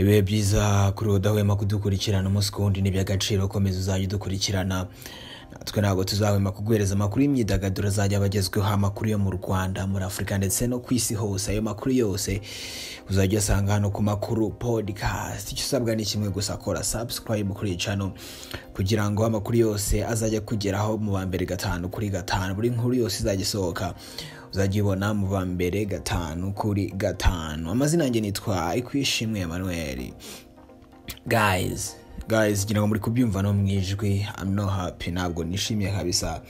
Ibihe byiza kuri udahwema kudukurikirana umunsi ku wundi ni iby'agaciro. Komeza uzajya udukurikirana, natwe ntabwo tuzahwema kuguhereza amakuru y'imyidagaduro azajya abagezweho, amakuru yo mu Rwanda, muri Afurika ndetse no ku isi hose. Ayo makuru yose uzajya uyasanga hano ku Makuru Podcast. Icyo usabwa ni kimwe gusa, kora subscribe kuri iyi channel kugira ngo amakuru yose azajya kugeraho mu ba mbere gatanu kuri gatanu. Buri nkuru yose izajya isohoka uzajya ubona mu ba mbere gatanu kuri gatanu. Amazina yanjye nitwa Ikwishimwe Emmanuel. Guys, ngira ngo muri kubyumva no mu ijwi, I'm not happy, ntabwo nishimiye kabisa.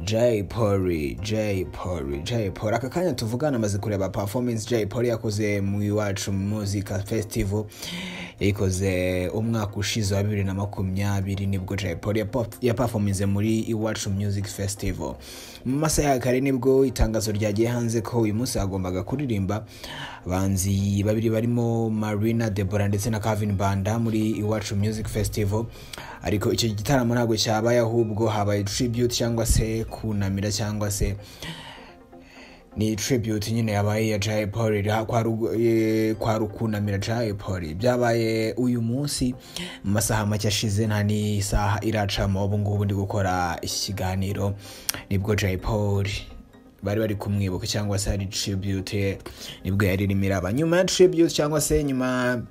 Jay Polly. Aka kanya tuvugana amaze kureba performance Jay Polly yakoze mu Iwacu Music Festival yayikoze umwaka ushize wa 2020, nibwo Jay Polly yaperforminze muri Iwacu Music Festival. Mu masaha ya kare nibwo itangazo ryagiye hanze ko uyu munsi hagombaga kuririmba abahanzi babiri barimo Marina Deborah ndetse na Calvin Banda muri Iwacu Music Festival, ariko icyo gitaramo ntabwo cyabaye, ahubwo habaye tribute cyangwa se kunamira cyangwa se ni tribute nyine yabaye ya Jay Polly, kwa rukunamira Jay Polly. Byabaye uyu munsi mu masaha make ashize, nta n'isaha iracamo ubu ngubu ndi gukora iki kiganiro, nibwo Jay Polly bari kumwibuka cyangwa se ari tribute nibwo yaririmo iraba. Nyuma ya tribute cyangwa se nyuma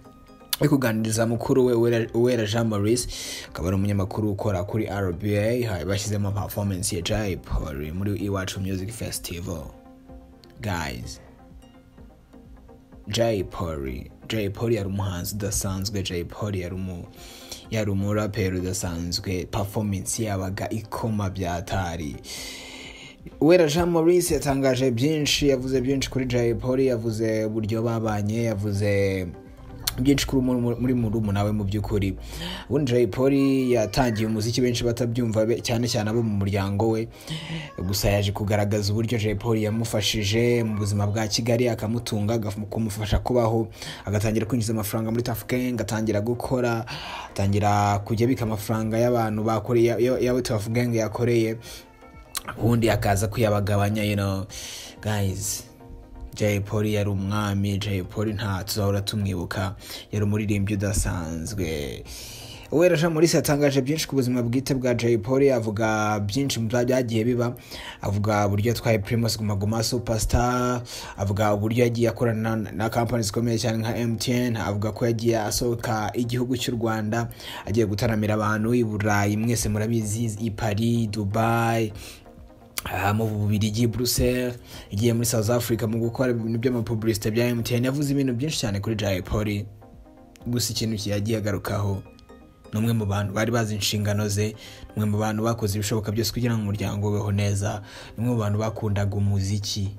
yo kuganiriza mukuru we Uwera Jean Maurice, akaba ari umunyamakuru ukora kuri RBA, bashyizemo performance ya Jay Polly muri Iwacu Music Festival. Guys, Jay Polly yari umuhanzi udasanzwe. Jay Polly yari umuraperi udasanzwe, performance yabaga ikoma byatari. Uwera Jean Maurice yatangaje byinshi, yavuze byinshi kuri Jay Polly, yavuze uburyo babanye, yavuze byinshi kuri muri murumuna we. Mu by'ukuri ubundi Jay Polly yatangiye umuziki benshi batabyumva, cyane cyane abo mu muryango we, gusa yaje kugaragaza uburyo Jay Polly yamufashije mu buzima bwa Kigali, akamutunga, kumufasha kubaho, agatangira kwinjiza amafaranga muri Tuff Gang, atangira gukora, atangira kujya abika amafaranga y'abantu bakoreye, y'abo Tuff Gang yakoreye, ubundi akaza kuyabagabanya. You know guys, Jay Polly yari umwami. Jay Polly nta tuzahora tumwibuka, yari umuririmbyi udasanzwe. Uwera Jean Maurice yatangaje byinshi ku buzima bwite bwa Jay Polly, avuga byinshi mu byagiye biba, avuga uburyo yatwaye Primus Guma Guma Superstar, avuga uburyo yagiye akorana na companies zikomeye cyane nka MTN, avuga ko yagiye asohoka igihugu cy'u Rwanda agiye gutaramira abantu i Burayi, mwese murabizi, i Paris, Dubai, mu Bubiligi, Brussels, igiye muri South Africa mu gukora ibintu by'amapublicité bya MTN. Yavuze ibintu byinshi cyane kuri Jay Polly, gusa ikintu yagiye agarukaho ni umwe mu bantu bari bazi inshingano ze, umwe mu bantu bakoze ibishoboka byose kugira ngo umuryango ubeho neza, ni umwe mu bantu bakundaga umuziki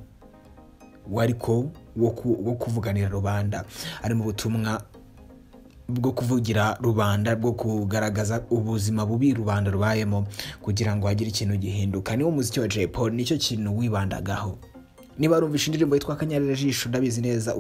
wariko wo kuvuganira rubanda, ari mu butumwa bwo kuvugira rubanda, bwo kugaragaza ubuzima bubi rubanda rubayemo kugira ngo hagire ikintu gihinduka. Niwo muziki wa Jay Polly, nicyo kintu wibandagaho. Niba urumvishe indirimbo yitwa Kanyarira Jisho, ndabizi neza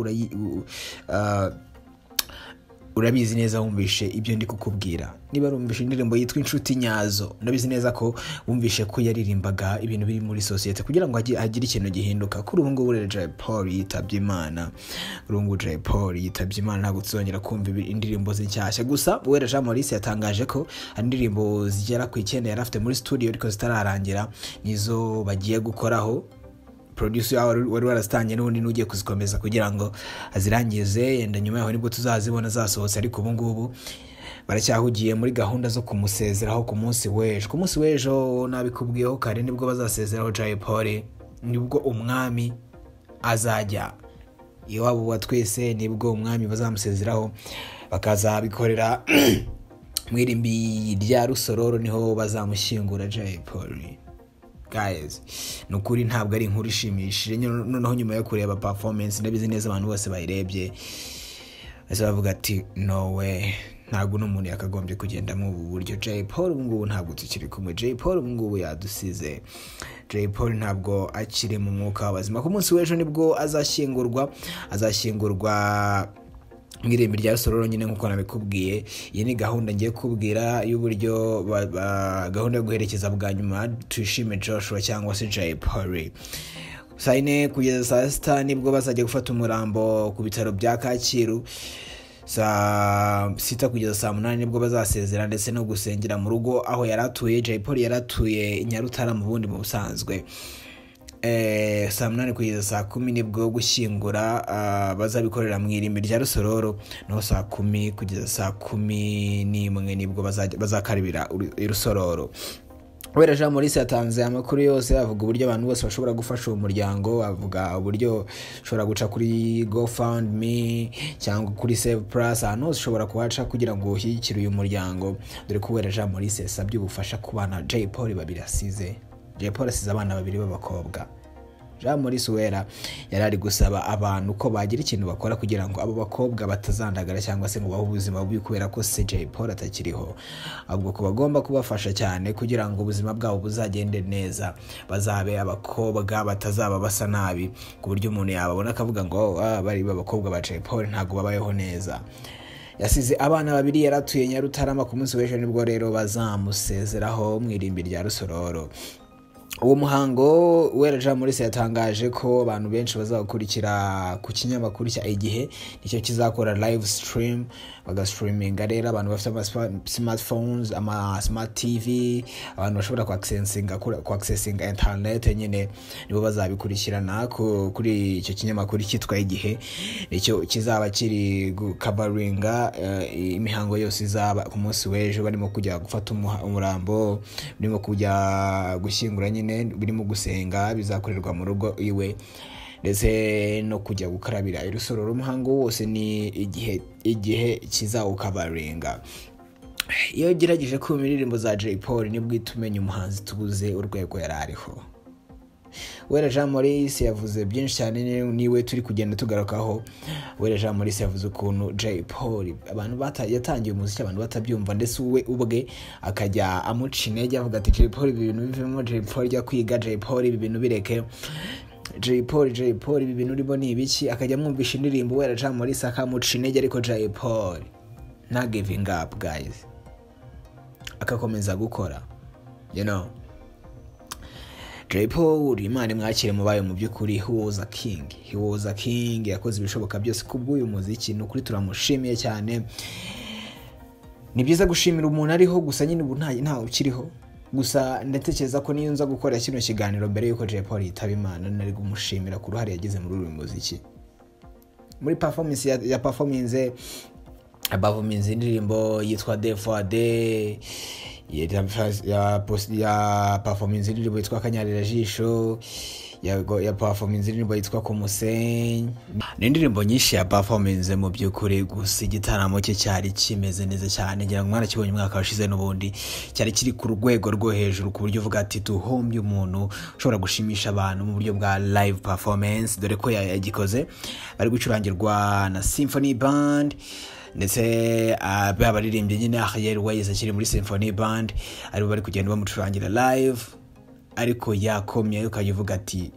urabizi neza wumvishe ibyo ndi kukubwira. Niba urumvishe indirimbo yitwa Inshuti Nyazo, ndabizi neza ko wumvishe ko yaririmbaga ibintu biri muri societe kugira ngo hagire ikintu gihinduka. Kuri ubu ngubu rero Jay Polly yitabye Imana. Kuri ubu ngubu Jay Polly yitabye Imana, ntabwo tuzongera kumva indirimbo ze nshyashya. Gusa Uwera Jean Maurice yatangaje ko hari indirimbo zigera ku 9 yari afite muri studio ariko zitararangira, nizo bagiye gukoraho. Producer wari warastangiye n'ubundi n'ugiye kuzikomeza kugira ngo azirangize, yenda nyuma yaho nibwo tuzazibona zasohotse, ariko ubu ngubu baracyahugiye muri gahunda zo kumusezeraho ku munsi w'ejo. Ku munsi w'ejo nabikubwiyeho kare, nibwo bazasezeraho Jay Polly, nibwo umwami azajya iwabo wa twese, nibwo umwami bazamusezeraho, bakazabikorera mu irimbi rya Rusororo, niho bazamushyingura Jay Polly. Guys, nukuri ntabwo ari inkuru ishimishije. Noneho nyuma yo kureba performance, ndabizi neza abantu bose bayirebye bose bavuga ati no way, ntabwo n'umuntu yakagombye kugenda mu ubu buryo. Jay Polly ubu ngubu ntabwo tukiri kumwe, Jay Polly ubu ngubu yadusize, Jay Polly ntabwo akiri mu mwuka w'abazima. Ku munsi w'ejo nibwo azashyingurwa mu irimbi rya Rusororo nyine nkuko nabikubwiye. Iyi ni gahunda ngiye kubwira y'uburyo gahunda yo guherekeza bwa nyuma Tuyishime Joshua cyangwa se Jay Polly. Saa 4 kugeza saa 6 nibwo bazajya gufata umurambo ku bitaro bya Kacyiru. Saa 6 kugeza saa 8 nibwo bazasezera ndetse no gusengera mu rugo aho yaratuye. Jay Polly yaratuye Nyarutarama ubundi mu busanzwe. Saa 8 kugeza saa 10 nibwo gushyingura bazabikorera mu irimbi rya Rusororo, naho saa 10 kugeza saa 11 nibwo bazakaribira i Rusororo. Uwera Jean Maurice yatanze amakuru yose, avuga uburyo abantu bose bashobora gufasha uwo muryango, avuga uburyo ushobora guca kuri GoFundMe cyangwa kuri Save Plus, ahantu hose ushobora kuhaca kugira ngo ushyigikire uyu muryango, dore ko Uwera Jean Maurice yasabye ubufasha ku bana Jay Polly babiri asize. Jay Polly asize abana babiri b'abakobwa. Jean Maurice Uwera yari ari gusaba abantu ko bagira ikintu bakora kugira ngo abo bakobwa batazandagara cyangwa se ngo babe ubuzima bubi kubera ko se Jay Polly atakiriho, ahubwo ko bagomba kubafasha cyane kugira ngo ubuzima bwabo buzagende neza, bazabe abakobwa batazaba basa nabi ku buryo umuntu yababona akavuga ngo bari abakobwa ba Jay Polly ntabwo babayeho neza. Yasize abana babiri, yaratuye Nyarutarama. Ku munsi w'ejo nibwo rero bazamusezeraho mu irimbi rya Rusororo. Uwo muhango Uwera Jean Maurice yatangaje ko abantu benshi bazakurikira ku kinyamakuru cya Igihe, nicyo kizakora live stream, bagastreaminga. Rero abantu bafite ama smartphones, ama smart TV, abantu bashobora ku accessinga internet nyine nibo bazabikurikirana kuri icyo kinyamakuru cyitwa Igihe, nicyo kizaba kiri gucoveringa imihango yose izaba ku munsi w'ejo. Barimo kujya gufata umurambo, barimo kujya gushyingura nyine, birimo gusenga bizakorerwa mu rugo iwe, ndetse no kujya gukarabira i Rusororo. Umuhango wose ni Igihe kizawucoveringa. Iyo ugerageje kumva indirimbo za Jay Polly nibwo uhita umenya umuhanzi tubuze urwego yari ariho. Uwera Jean Maurice yavuze byinshi cyane, niwe turi kugenda tugarukaho. Uwera Jean Maurice yavuze ukuntu Jay Polly abantu yatangiye umuziki abantu batabyumva, ndetse we ubwe akajya amuca intege avuga ati Jay Polly ibi bintu bivemo, Jay Polly jya kwiga, Jay Polly ibi bintu bireke, Jay Polly, Jay Polly ibi bintu urimo ni ibiki, akajya amwumvisha indirimbo. Uwera Jean Maurice akamuca intege, ariko Jay Polly nta giving up guys, akakomeza gukora. Jay Polly, Imana imwakire mu bayo. Mu by'ukuri he was a king, he was a king. Yakoze ibishoboka byose kubw'uyu muziki, ni ukuri turamushimiye cyane. Ni byiza gushimira umuntu ariho, gusa nyine ubu nta ukiriho. Gusa ndatekereza ko niyo nza gukora kino kiganiro mbere yuko Jay Polly yitaba Imana, nari kumushimira ku ruhare yagize muri uyu muziki, muri performance ya performance performance indirimbo yitwa D fois D, ya performance indirimbo yitwa Kanyarira Jisho, ya performance indirimbo yitwa Kumusenyi. Ni indirimbo nyinshi ya performance mu by'ukuri. Gusa igitaramo cye cyari kimeze neza cyane, ngira ngo mwarakibonye umwaka washize, n'ubundi cyari kiri ku rwego rwo hejuru, ku buryo uvuga ati tuhombye umuntu ushobora gushimisha abantu mu buryo bwa live performance, dore ko yagikoze bari gucurangirwa na Symphony Band, ndetse abaririmbyi nyine Ariel Wayz akiri muri Symphony Band aribo bari kugenda bamucurangira live, ariko yakomye ukajya uvuga ati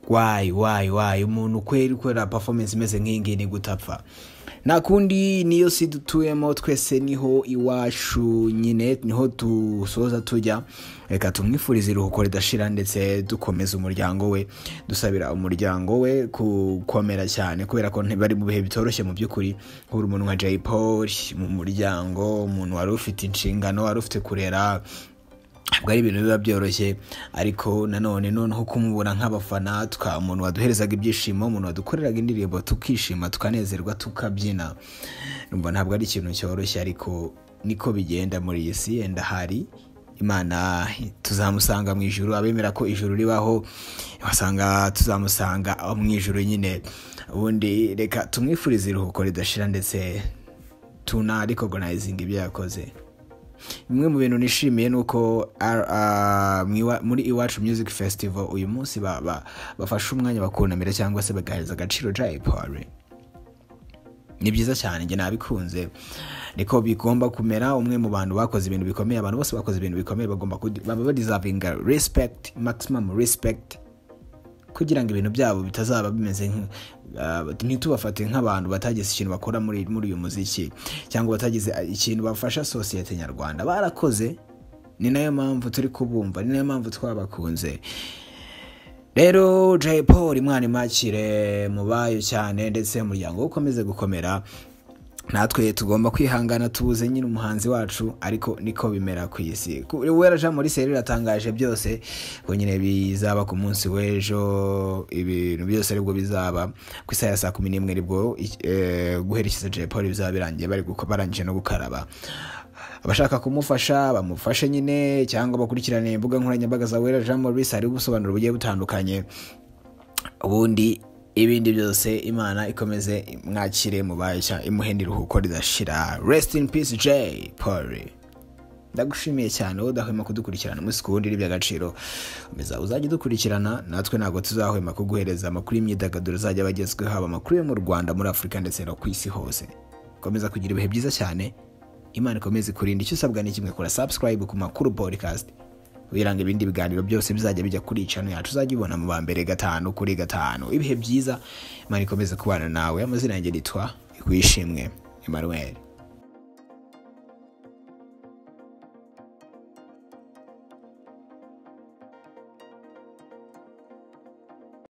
why, why, why, umuntu kweri kubera performance imeze nk'iyi ngiyi ni gutapfa. Nta kundi, niyo si dutuyemo twese, niho iwacu nyine, niho dusoza tujya. Reka tumwifurize iruhuko ridashira, ndetse dukomeza umuryango we, dusabira umuryango we gukomera cyane, kubera ko ntibari mu bihe bitoroshye mu by'ukuri. Kubura umuntu nka Jay Polly mu muryango, umuntu wari ufite inshingano, wari ufite kurera, ntabwo ari ibintu biba byoroshye. Ariko nanone noneho kumubura nk'abafana, umuntu waduherezaga ibyishimo, umuntu wadukoreraga indirimbo tukishima, tukanezerwa, tukabyina, numva ntabwo ari ikintu cyoroshye, ariko niko bigenda muri iyi si. Yenda hari Imana tuzamusanga mu ijuru, abemera ko ijuru ribaho basanga tuzamusanga mu ijuru nyine. Ubundi reka tumwifurize iruhuko ridashira, ndetse tuna recognizing ibyo yakoze. Bimwe mu bintu nishimiye ni uko muri Iwacu Music Festival uyu munsi bafashe umwanya bakunamira cyangwa se bagahereza agaciro Jay Polly. Ni byiza cyane, njye nabikunze, niko bigomba kumera. Umwe mu bantu bakoze ibintu bikomeye, abantu bose bakoze ibintu bikomeye bagomba baba badeservinga respect, maximum respect, kugira ngo ibintu byabo bitazaba bimeze ntitubafate nk'abantu batagize ikintu bakora muri uyu muziki cyangwa batagize ikintu bafasha sosiyete nyarwanda. Barakoze, ni nayo mpamvu turi kubumva, ni nayo mpamvu twabakunze. Rero Jay Polly, Imana imwakire mubayo cyane, ndetse umuryango we ukomeze gukomera. Natwe tugomba kwihangana, tubuze nyine umuhanzi wacu, ariko niko bimera ku isi. Uwera Jean Maurice rero yatangaje byose ko nyine bizaba ku munsi w'ejo, ibintu byose aribwo bizaba ku isaha ya 11:00, aribwo guherekeza Jay Polly bizaba birangiye, bari barangije no gukaraba. Abashaka kumufasha bamufashe nyine, cyangwa bakurikirane imbuga nkoranyambaga za Uwera Jean Maurice, hari ubusobanuro bugiye butandukanye. Ubundi ibindi byose Imana ikomeze mwakire mubashya, imuhe n'iruhuko ridashira. Rest in peace Jay Polly. Ndagushimiye cyane wowe udahwema kudukurikirana umunsi ku wundi, n'iby'agaciro. Komeza uzajya udukurikirana, natwe ntabwo tuzahwema kuguhereza amakuru y'imyidagaduro azajya abagezweho, haba amakuru yo mu Rwanda, muri Afurika ndetse no ku isi hose. Komeza kugira ibihe byiza cyane, Imana ikomeze kurinda. Icyo usabwa ni kimwe, kora subscribe ku Makuru Podcast kugira ngo ibindi biganiro byose bizajya bijya kuri channel yacu uzajya ubona mu ba mbere 5 kuri 5. Ibihe byiza, Imana ikomeze kubana nawe. Amazina yanjye nitwa Ikwishimwe Emmanuel.